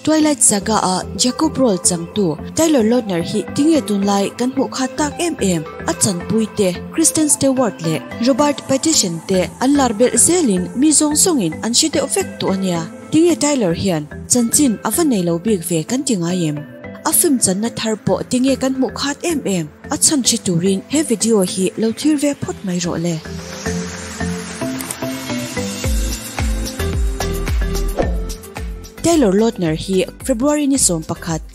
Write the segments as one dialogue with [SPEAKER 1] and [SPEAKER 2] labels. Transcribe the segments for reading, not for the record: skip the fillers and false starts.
[SPEAKER 1] Twilight Saga a Jacob role changtu Taylor Lautner hi tinge tunlai kan hmuh khat tak em em? A chanpui te Kristen Stewart leh Robert Pattinson te an lar belh zelin mi zawng zawngin an hre deuh vek tawh a nia. Tinge Taylor hian chanchin a va nei lo bik ve kan ti ngai em? A film channa thar pawh tinge kan hmuh khat em em? A chhan hre turin he video hi lo thlir ve phawt mai rawh le. Taylor Lautner hi February ni 11,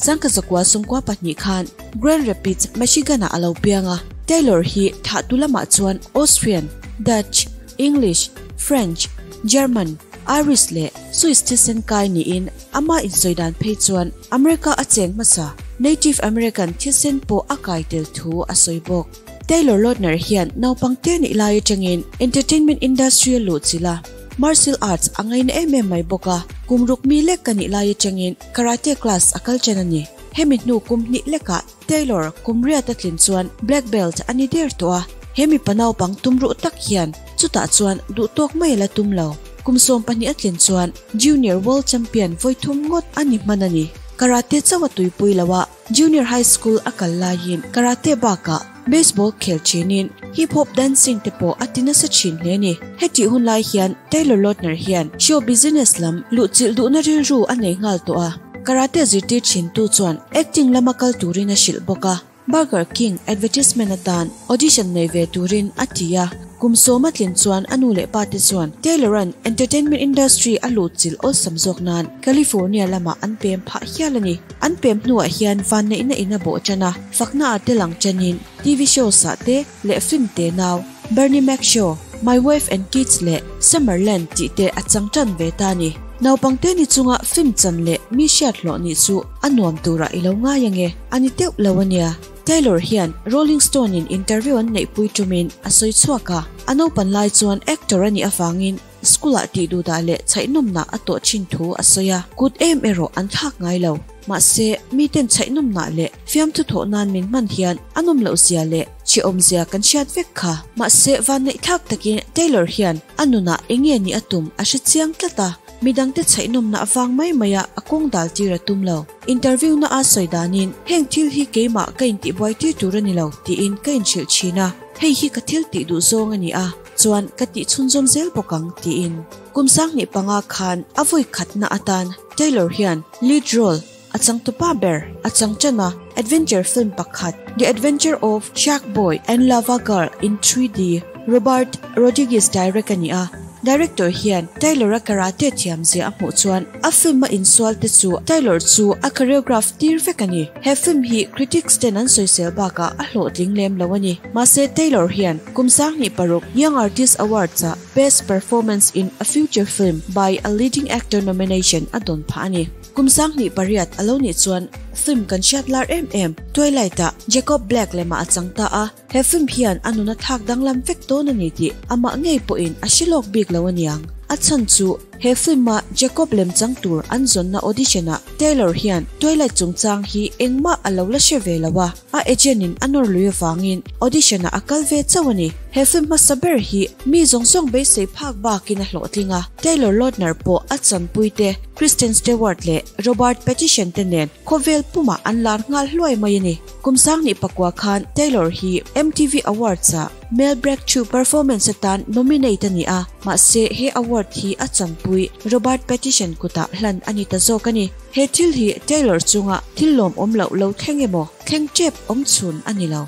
[SPEAKER 1] 1992 khan Grand Rapids, Michigan-ah a lo piang a. Taylor hi thahtu lamah chuan Austrian, Dutch, English, French, German, Irish leh Swiss thisen kai niin ama insawi dan phei chuan America a cheng hmasa Native American thisen pawh a kai tel thu a sawi bawk. Taylor Lautner hian naupang te nih lai atangin entertainment industry a luhchilh a. Martial arts a ngaina em em mai bawk a, kum ruk mi lek ka nih lai atangin karate class a kal chen a ni. Hemi hnu kum hnih lekah Taylor kum riat a tlin chuan black belt a ni der tawh a, he mipa naupang tum ruh tak hian chutah chuan duh tawk mai a la tum lo. Kum 12 a tlin chuan Junior World Champion vawi thum ngawt a ni hman a ni. Karate chauh a tuipui lo a, Junior High School a kal laiin karate bakah baseball khel thinin hip hop dancing te pawh a ti nasa thin hle a ni. Hetih hun lai hian Taylor Lautner hian show business lam luhchilh duhna rilru a nei nghal tawh a, karate zirtir thintu chuan acting lama kal turin a hrilh bawk a. Burger King advertisement atan audition nei ve turin a ti a, kum sawma tlin chuan a nu leh pa te chuan Taylor-a'n entertainment industry a luhchilh awlsam zawk nan California lamah an pem phah hial a ni. An pem hnuah hian vanneihna in a bawh tan a, fakna ah te lang tanin TV shows ah te leh film te nau Bernie Mac Show, My Wife and Kids leh Summerland tih te a chang tan ve ta a ni. Naupangte ni chunga film chan leh mi hriat hlawh nih chu a nuam turah i lo ngai ange. A ni teuh lo a nia. Taylor hian Rolling Stone in interview an neihpui tumin a sawi chhuak a, a naupan lai chuan actor a nih avangin school ah tih duhdah leh chhaihnawmnah a tawh thin thu a sawi a, kut em erawh an thlak ngai lo. Mahse, miten chhaihnawmnah leh fiamthu thawh nan min hman hian a nawm loh zia leh chhiawm zia kan hriat vek kha. Mahse, vanneihthlak takin Taylor hian a nunah enge nih a tum a hre chiang tlat a, midangte chhaihnawmna avang mai maia a kawng dal tir a tum lo. Interview na a sawi danin, Heng thil hi keimah ka intihbuai tir tur a ni lo, tiin ka inhrilh thin a, hei hi ka thil tih duh zawng a ni a, chuan ka tih chhunzawm zel bawk ang, tiin. Kum 2005 khan a vawi khatna atan Taylor hian lead role a changtupa ber a chang tan a, adventure film pakhat The Adventure of Shark Boy and Lava Girl in 3D, Robert Rodriguez direct a ni a. Director hian Taylor-a karate thiam zia a hmuh chuan a film a insual te chu Taylor chu a choreograph tir vek a ni. He film hi critics ten an sawisel bakah a hlawhtling lem lo a ni. Mahse Taylor hian kum 2006 Young Artist Awards-ah Best Performance in a Feature Film by a Leading Actor nomination a dawn phah a ni. Kum 2008 a lo nih chuan film kan hriat lar em em Twilight-ah Jacob Black lemah a chang ta a. He film hian a nuna thlak danglam vek dawn a ni tih amah ngei pawhin a hre lawk bik lo a niang. A chhan chu he film-a Jacob lemchang tur an zawnna audition-ah Taylor hian Twilight chungchang hi engmah a lo la hre ve lo a, a agent-in a nawr lui avangin audition-ah a kal ve chauh a ni. He film hmasa ber hi mi zawng zawng beisei phak bakin a hlawhtling a, Taylor Lautner pawh a chanpuite Kristen Stewart leh Robert Pattinson te nen khawvel pumah an lar nghal hluai mai a ni. Kum 2009 khan Taylor hi MTV Awards-ah Male Breakthrough Performance atan nominate a ni a, mahse he award hi a chanpui Robert Pattinson kutah hlan a ni ta zawk a ni. He thil hi Taylor chunga thil lawmawm loh lo thleng emaw thleng tep awm chhun a ni lo.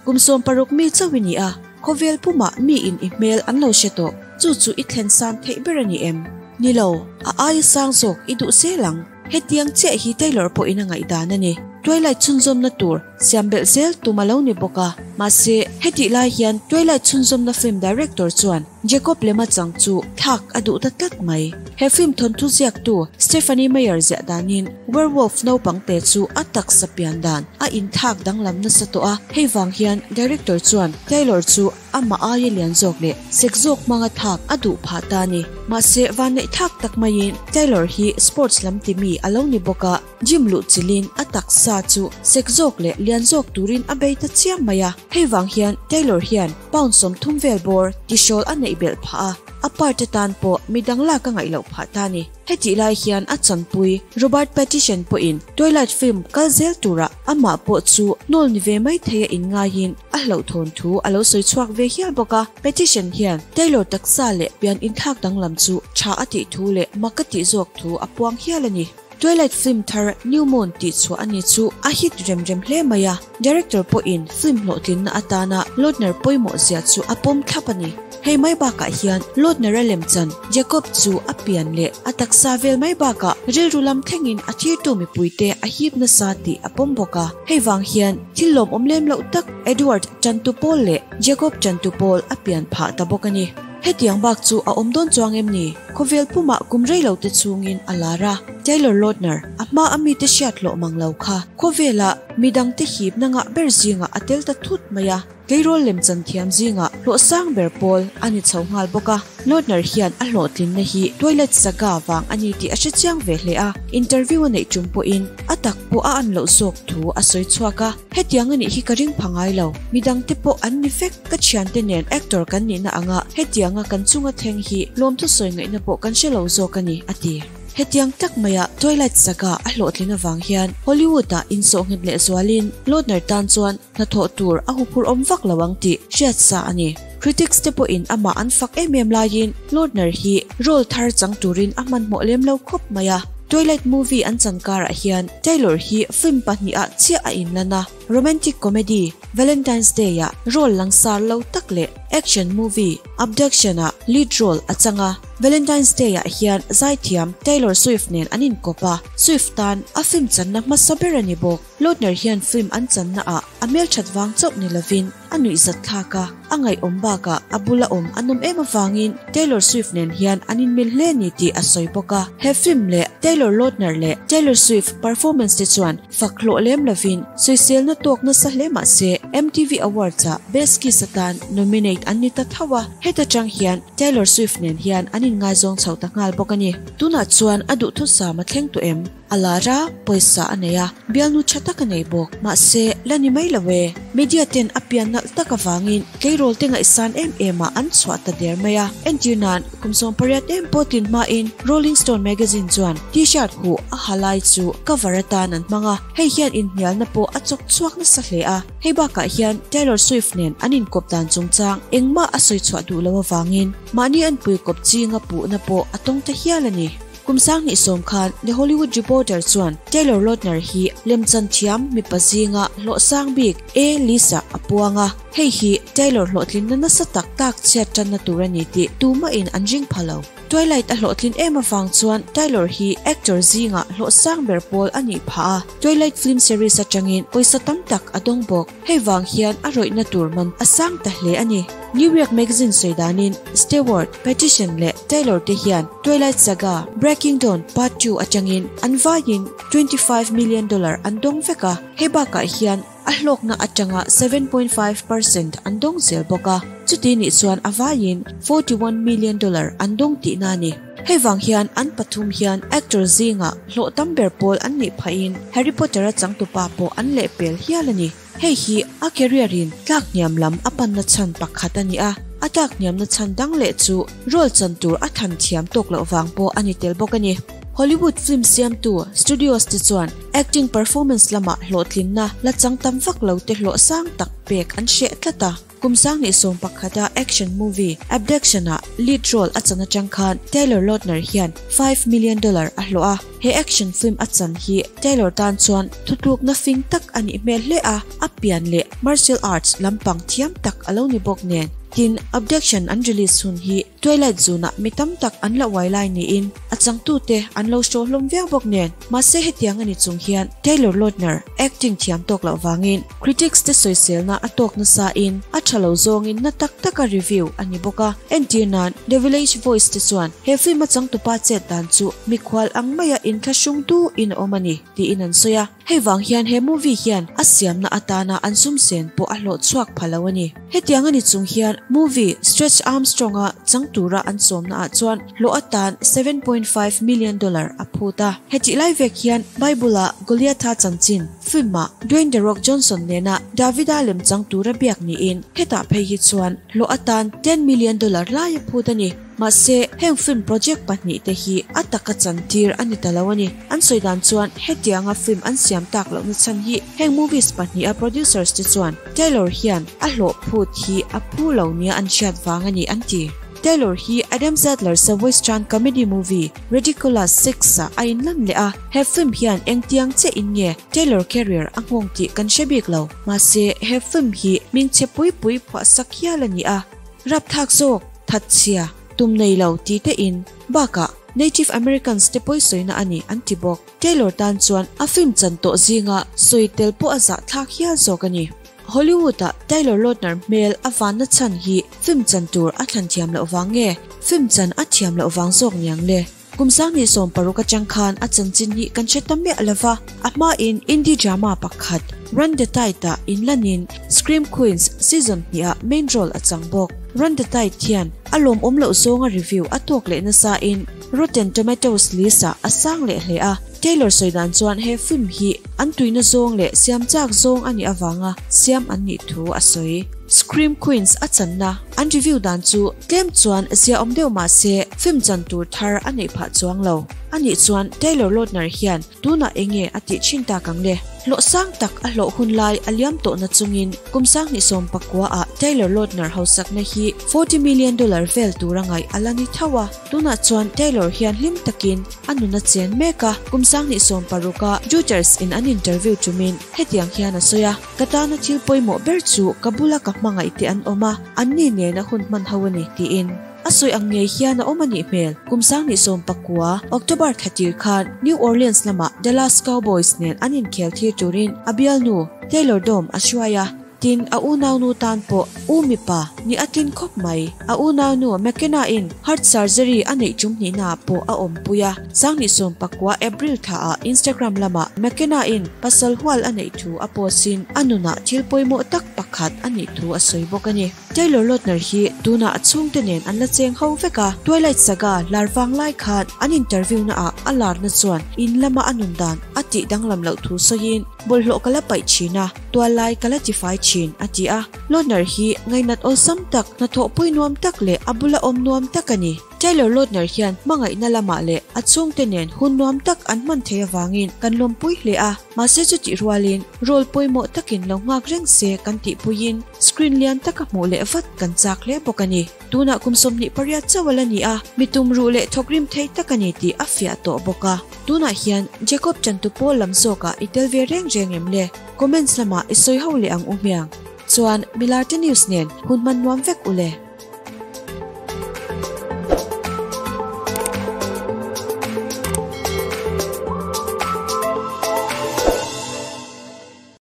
[SPEAKER 1] Kum 60 mi chauh i ni a, khawvel pumah miin i hmel an lo hre tawh, chu chu i thlen san theih ber a ni em? Ni lo, a aia sang zawk i duh zel ang. Hetiang chiah hi Taylor pawhin a ngaihdan a ni. Twilight chhunzawmna tur siam belh zel tum a lo ni bawk a. Mahse, hetih lai hian Twilight chhunzawmna film director chuan Jacob lema chang chu thlak a duh ta tlat mai. He film thawnthu ziaktu Stephenie Meyer ziah danin werewolf naupangte chu a taksa pian dan a inthlak danglam nasa tawh a, hei vang hian director chuan Taylor chu Amah aia lian zawk leh sek zawk hmanga thlak a duh phah ta a ni. Mahse, vanneih thlak tak maiin Taylor hi sports lam ti mi a lo ni bawk a, gym luh chilhin a taksa chu sek zawk leh lian zawk turin a bei ta chiam mai a. Hei vang hian Taylor hian pound 30 vel bawr tihrawl a neih belh phah a. a part atan pawh midang lak a ngaih loh phah ta a ni. Hetih lai hian a chanpui Robert Pattinson pawhin Twilight film kal zel turah amah pawh chu hnawl ni ve mai thei a inngaiin a hlauhthawn thu a lo sawi chhuak ve hial bawk a. Pattinson hian Taylor taksa leh pian inthlak danglam chu tha a tih thu leh mak a tih zawk thu a puang hial a ni. Twilight film thar New Moon tih chhuah a ni chu a hit rem rem hle mai a, director pawhin film hlawhtlinna atana Lautner pawimawh zia chu a pawm thlap a ni. Hei mai bakah hian Lautner-a lemchan Jacob chu a pian leh a taksa vel mai bakah rilru lam thlengin a thirtu mipuite a hip nasa tih a pawm bawk a. Hei vang hian thil lawmawm lem loh tak Edward chantu pawl leh Jacob chantu pawl a pian phah ta bawk a ni. Hetiang bak chu a awm dawn chuang em ni? Khawvel pumah kum rei lo te chhungin a lar a, Taylor Lautner, a hma a mite hriat hlawh mang lo kha khawvela midangte hipna ngah ber zingah a tel ta thut mai a, tleirawl lemchan thiam zingah hlawh sang ber pawl a ni chho nghal bawk a. Lautner hian a hlawhtlinna hi Twilight Saga vang a ni tih a hre chiang ve hle a, interview a neih tum pawhin a tak pawh a an loh zawk thu a sawi chhuak a, Hetiang a nih hi ka ring pha ngai lo, midangte pawh an ni vek. Ka thiante nen actor kan nihna anga hetianga kan chunga thleng hi lawmthu sawi ngaihna pawh kan hre lo zawk a ni, a ti. Hetiang tak maia Twilight Saga a hlawhtlin avang hian Hollywood-ah insawhnghet leh zualin Lautner tan chuan hnathawh tur a huphurh awm vak lo ang tih hriat sa a ni. Critics te pawhin amah an fak em em laiin Lautner hi role thar chang turin a hmanhmawh lem lo khawp mai a. Twilight movie an chan karah hian Taylor hi film pahnihah chiah a inlan a. Romantic comedy Valentine's Day-ah role langsar lo tak leh action movie Abduction-ah lead role a chang a. Valentine's Day-ah hian zaithiam Taylor Swift nen an inkawp a, Swift tan a film channa hmasa ber a ni bawk. Lautner hian film an channaah a hmelthat vang chauh ni lovin a nuihzat thlak a, a ngaihawm bakah a bula awm a nawm em avangin Taylor Swift nen hian an inmil hle a ni tih a sawi bawk a. He film leh Taylor Lautner leh Taylor Swift performance te chuan Fak hlawh lem lovin sawiselna tawk nasa hle mah se MTV Awards-ah Best Kiss atan nominate an ni ta tho a, heta tang hian Taylor Swift nen hian an inngaizawng chho ta nghal bawk a ni. Tunah chuan a duhthusam a thleng tawh em? A lar a, pawisa a nei a, bialnu tha tak a nei bawk. Mahse, la ni mai lo e. Media ten a pian nalh tak avangin tleirawl te ngaihsan em em ah an chhuah ta der mai a. Entir nan, kum 18 em pawh tlin hmain Rolling Stone magazine chuan T-shirt huh a ha lai chu cover atan an hmang a, hei hian inhnialna pawh a chawk chhuak nasa hle a. Hei bakah hian Taylor Swift nen an inkawp dan chungchang engmah a sawi chhuah duh loh avangin mahni anpui kawp chinga puhna pawh a tawng ta hial a ni. Kum 2010 khan The Hollywood Reporter chuan Taylor Lautner hi lemchan thiam mipa zinga hlawh sang bik A. Lisa a puang a, hei hi Taylor hlawhtlinna nasa tak tak chhiat tanna tur a ni tih tumahin an ring pha lo. Twilight a hlawhtlin em avang chuan Taylor hi actor zinga hlawh sang ber pawl a nih phah a, Twilight film series atangin pawisa tam tak a dawng bawk. Hei vang hian a rawihna tur man a sang ta hle a ni. New York Magazine sawi danin Stewart, Pattinson leh Taylor te hian Twilight Saga, Breaking Dawn Part 2 atangin an vaiin $25 million an dawng vek a, hei bakah hian a hlawkna atanga 7.5% an dawng zel bawk a, chuti nih chuan a vaiin $41 million an dawng tihna a ni. Hei vang hian an pathum hian actor zingah hlawh tam ber pawl an nih phahin Harry Potter-a changtupa pawh an lehpel hial a ni. Hei hi a career in tlak hniam lam a panna chhan pakhat a ni a, a tlak hniamna chhan dang leh chu role chan tur a than thiam tawk loh vang pawh a ni tel bawk a ni. Hollywood film siamtu studios te chuan acting performance lamah hlawhtlinna la chang tam vak lo te hlawh sang tak pek an hreh tlat a. Kum 2011 a action movie Abduction-ah lead role a chan atang khan Taylor Lautner hian $5 million a hlawh a. He action film a chan hi Taylor tan chuan thutlukna fing tak a nih hmel hle a, a pian leh martial arts lampang thiam tak a lo ni bawk nen. Tin, Abduction an release hun hi Twilight Zone-ah mi tam tak an la uai lai niin a changtute an lo hraw hlawm viau bawk nen. Mahse hetiang a ni chung hian Taylor Lautner acting thiam tawk loh vangin critics te sawiselna a tawk nasa in a tha lo zawngin na tak taka review a ni bawk a. Entir nan The Village Voice te chuan he film a changtupa chet dan chu mikhual ang maia inthlahrung du in a awm a ni tiin an sawi a. Hei vang hian he movie hian a siamna atana an sum sen pawh a hlawh chhuak pha lo a ni. Hetiang a ni chung hian movie Stretch Armstrong-a chang tura an sawmna ah chuan hlawh atan $7.5 million a phut a. Hetih lai vek hian Bible-a Goliatha chanchin film-ah Dwayne The Rock Johnson nena Davida lem chang tura biak niin hetah phei hi chuan hlawh atan $10 million lai a phut a ni. Mahse, heng film project pahnihte hi a taka chantir a ni ta lo a ni. An sawi dan chuan hetianga film an siam tak lohna chhan hi heng movies pahniha producers te chuan Taylor hian a hlawh phut hi a phu lo nia an hriat vang a ni an ti. Taylor hi Adam Sandler-sa western comedy movie Ridiculous Six-ah a inlan leh a, he film hian engtiang chiah in nge Taylor career a nghawng tih kan hre bik lo. Mahse, he film hi hmingchhe pui pui phuahsak hial a ni a, rapthlak zawk, thatchhia, tum nei lo ti te in bakah Native Americans te pawi sawina a ni an ti bawk. Taylor tan chuan a film chan tawh zinga sawi tel pawh a zahthlak hial zawk a ni. Hollywood-ah Taylor Lautner hmel a vanna chhan hi film chan tur a thlan thiam loh vang nge film chan a thiam loh vang zawk niang le? Kum 2016 atang khan a chanchin hi kan hre ta miah lo va, a hmain indie drama pakhat Run the Tide-ah inlanin Scream Queens season hnihah main role a chang bawk. Run the Tide hian a lawmawm loh zawnga review a tawk leh nasain Rotten Tomatoes list-ah a sang leh hle a. Taylor sawi dan chuan he film hi an tuina zawng leh siam chak zawng a nih avanga siam an nih thu a sawi. Scream Queens a channa an review dan chu tlem chuan ziaawm deuh mah se film chan tur thar a neih phah chuang lo. A nih chuan Taylor Lautner hian tunah eng nge a tih thin tak ang le? Hlawh sang tak a hlawh hun lai a liam tawhna chungin kum 2019 ah Taylor Lautner hausakna hi $40 million vel tura ngaih a la ni tho a. Tunah chuan Taylor hian hlim takin a nun a chen mek a, kum 2016 a Reuters in an interview tumin hetiang hian a sawi a, Ka tana thil pawimawh ber chu ka bula ka hmangaih te an awm a, anni nena hun hman ho a ni, tiin. A sawi ang ngei hian a awm a nih hmel. Kum 2019 October thla tir khan New Orleans lamah Dallas Cowboys nen an inkhel thir turin a bialnu Taylor Dome a hruai a, Tin, a unaunu tan pawh u mipa ni a tlin khawp mai. A unaunu McKenna-in heart surgery a neih tum hnihnaah pawh a awmpui a. 2019 April thlaah Instagram lamah McKenna-in pasal hual a neih thu a post-in a nunah thil pawimawh tak pakhat a nih thu a sawi bawk a ni. Taylor Lautner hi tunah a chhungte nen an la cheng ho vek a, Twilight Saga lar vang lai khan an interview naah a larna chuan in lama a nun dan a tih danglam loh thu sawiin bawlhhlawh ka la paih thin a, tual lai ka la tifai thin, a ti a. Lautner hi ngainat awlsam tak, hnathawhpui nuam tak leh a bula awm nuam tak a ni. Taylor Lautner hian hmangaihna lamah leh a chhungte nen hun nuam tak an hman thei avangin kan lawmpui hle a, mahse chutih rualin role pawimawh takin lo nghak reng se kan tihpuiin screen lian taka hmuh leh vat kan chak hle bawk a ni. Tunah kum 28 chauh a la ni a, mi tumruh leh thawkrim thei tak a ni tih a fiah tawh bawk a. Tunah hian Jacob Chantu pawl lam zawkah i tel ve reng reng em le? Comments lamah i sawi ho leh ang u hmiang. Chuan Milarte News nen hun hman nuam vek u le.